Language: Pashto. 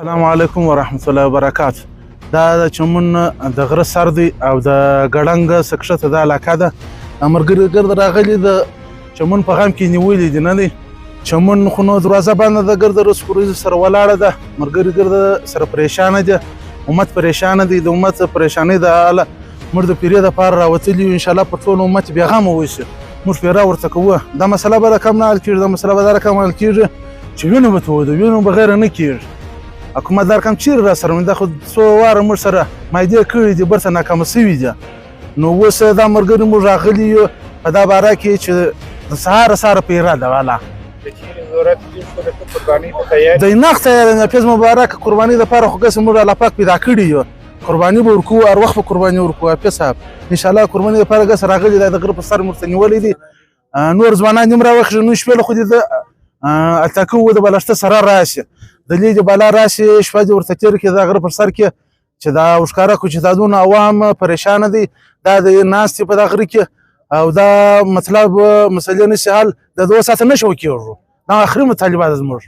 السلام علیکم ورحمت الله وبرکاته. دا د چمن د غره سر دی او د ګړنګ سکشته دا علاقه ده. مرګري ګرد راغلي د چمن په غم کې نیولې دي، نه دی چمن خو نو دروازه باندې د ګرد رس سره ولاړه ده. مرګري ګرد سره پریشان دي، امت پریشان دي، د امت پریشانۍ د حاله موږ د پیرې دپاره راوتلي یو. انشاءالله په ټول امت بېغمه وشي، موږ پیره ورته کوو. دا مسله به رقم نه حل کېږي، دا مسله به دا رقم حل کېږي چې وینو به تویدو، وینو بغیر نه کېږي. حکومت دا رقم چیرې را سره، دا خو څو واره موږ سره معاهدې کړې دي، بېرته ناکامه سوي دي. نو اوس دا ملګري موږ راغلي یو په دا باره کې چې د سهاره سهاره پیره ده والا. که چیرې ضرورت پېښ شو، د قربانۍ ته تیار؟ د نخ تیار نه پیز مبارک قرباني دپاره خو ګسې موږ الله پاک پیدا کړي یو، قرباني به ورکوو، هر وخت به قرباني ورکوو. حافظ صاحب ان شاء الله قرباني دپاره ګس راغلي، دا د غره په سر موږ ته نیولی دی. نور ځوانان هم راوخېږي. نن شپې له خو دې د التکه و د بالښته سره راشي، د لېږې بالا راشي، شپه دې ورته تېره کړي دا غره پر سر کې چې دا وښکاره کړو چې دا دونه عوام پریشانه دی، دا د ناستې په دا غره کې او دا مطلب مسلې نشي حل، د 2 ساعته نه شو کېږو. دا اخري مطالبه ده زموږ.